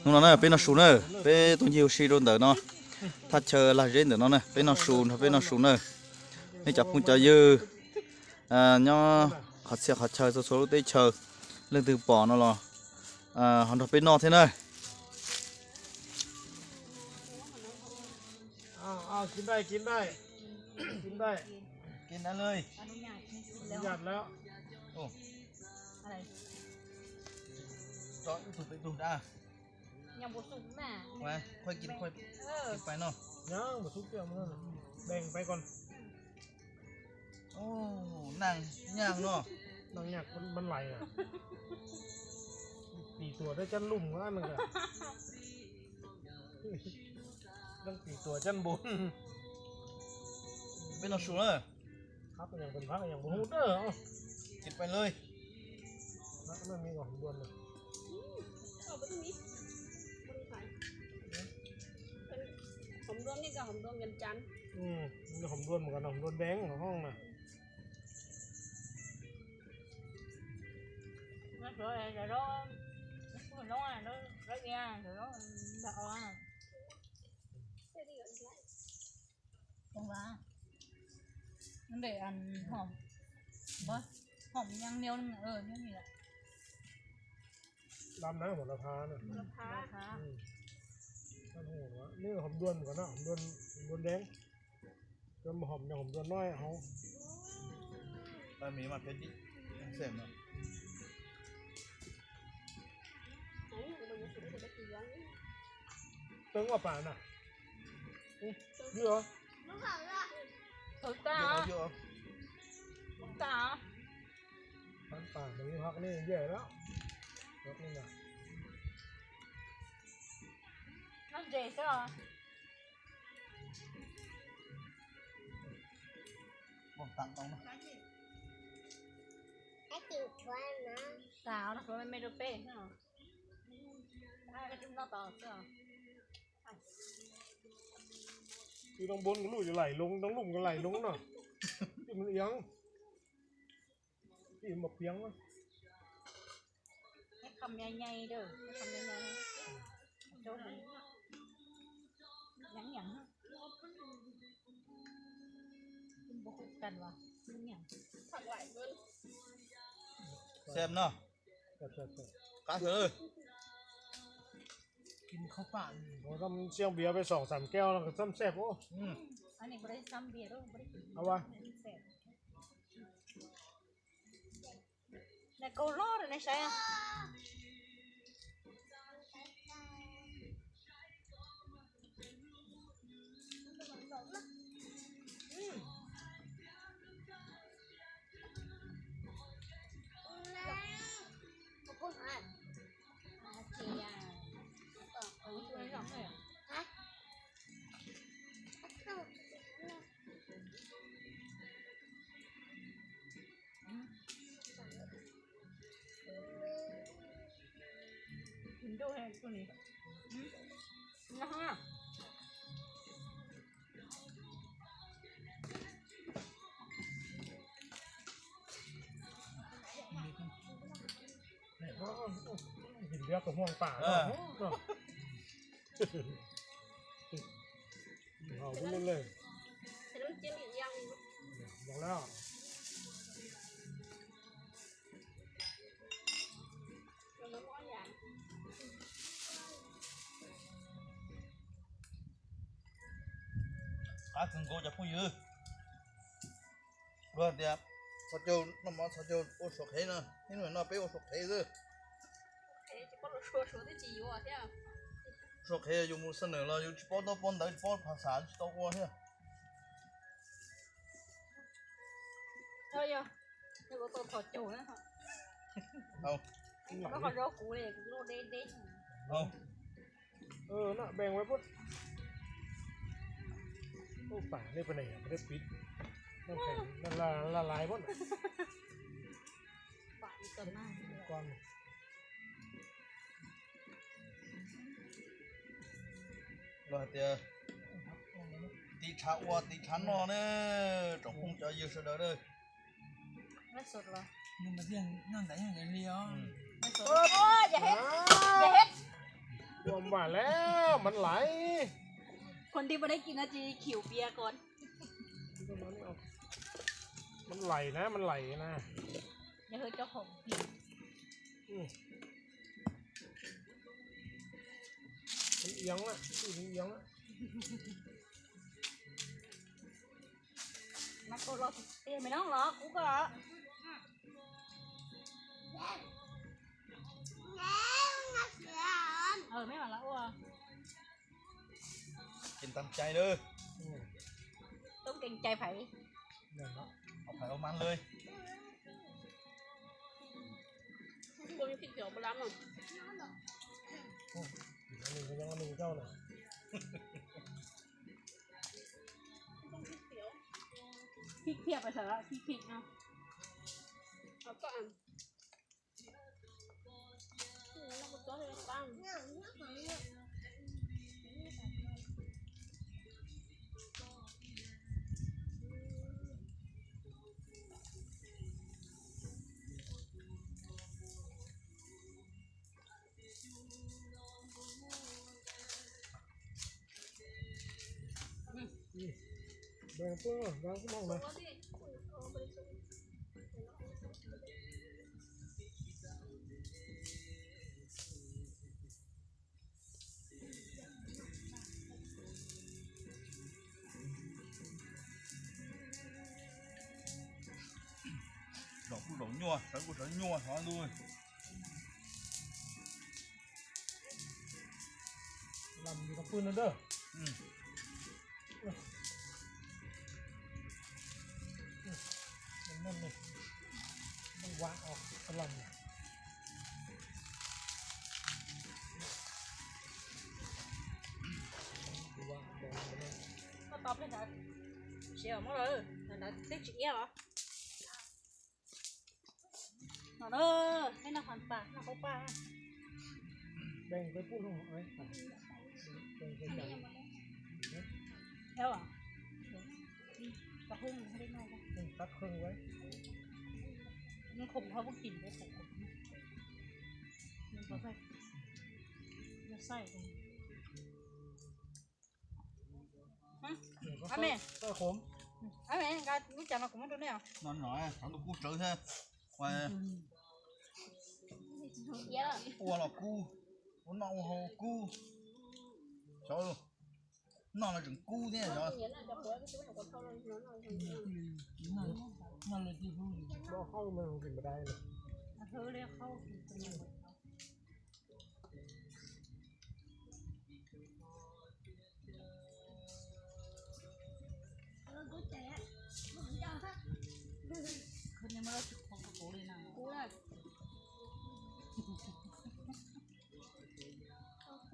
Hnub no na peb noj su na, peb tuaj ncig ua si rau ntawm no, thaj chaw lag zeb ntawm no na, peb noj su nrog peb noj su na. Nej cov phooj cov ywg nyob qhov txhia qhov chaw txhua txhua lub teb chaws, leej twg pom no los ho nrog peb noj thiab na. Nag nyag no, nag nyag mab lais, pim tuam dab cab lum, dab pim tuam cab npoo. Peb noj su na. Hom dua mus kom hom dua deev hoob na. Hom, hom nyang niau, niau ni. Dam na, hom la pha na. Nej hom dua mus kom no, hom dua deev. Hom nyang hom dua noj hauv. Teeb ua pam na. Pam, pam, pam, pam, pam, pam, Ib lub npoo lub laim loo, lub lub laim loo no. Ib mus iab, ib mus piav. Xem no. Qab xwb. Xiang npiav peb xoom xam keo no txom xeeb ua. Kaug hlob rau nej saib. Ib tus muag pam no. Hau ua luaj li. Los lawm. Qab txog nkaus cov phooj ywg. Luag tias txhos caug, noj mov txhos caug ua suav qhev no, ib hnub no peb ua suav qhev xwb. Suav qhev yus mus xab nawm los yus tsis paub ntaub paub ntawv, tsis paub phas xas tsis tau ua thiab. Pam nej pem ne, pam nej pib, la lais pam. Los hais tias tiv tshav ua tiv tshav noj ne, tsoom phooj cov ywg sawv daws na. Ua Mà lắm, mình lầy.คนที่ไม่ได้กินนะ จะหิวเบียร์ก่อน Mình lầyนะ, mình lầyนะ. Giờ hơi cho hổm kìm. Ừ. Mình yên á, mình yên á. Mày cô lo tiền mày đóng lo, cũ cơ. Ờ, mấy bạn là ua. Kiên tâm chay nữa. Tốn kiên chay phải. Không phải ôm ănเลย. Không có thịt kiểu lắm rồi. Mình cho mình cho này. Thịt thiệp phải sợ thịt thịt không? Có ăn. Zaum kuj zaum nyuaj, sawv kuj sawv nyuaj hov ntuj. Lam yus tau pw no dab. Noj, noj, noj, lam. Koj tos peb ntawd, siav muab lawm, ntawd twb tsis iab os. No na, peb noj qhov paj, noj qhov paj. Eo, tab khoom ho pub kis, khoom, khoom, xaij. Ab me, ab me, nqa lub cas no kuv muab rau nej os. No no, thov tus kub sawv thiab. Ua los kub, ua noj ua haus kub. Xyov, noj los tseem kub thiab xyov. Khwv no muaj lub tsis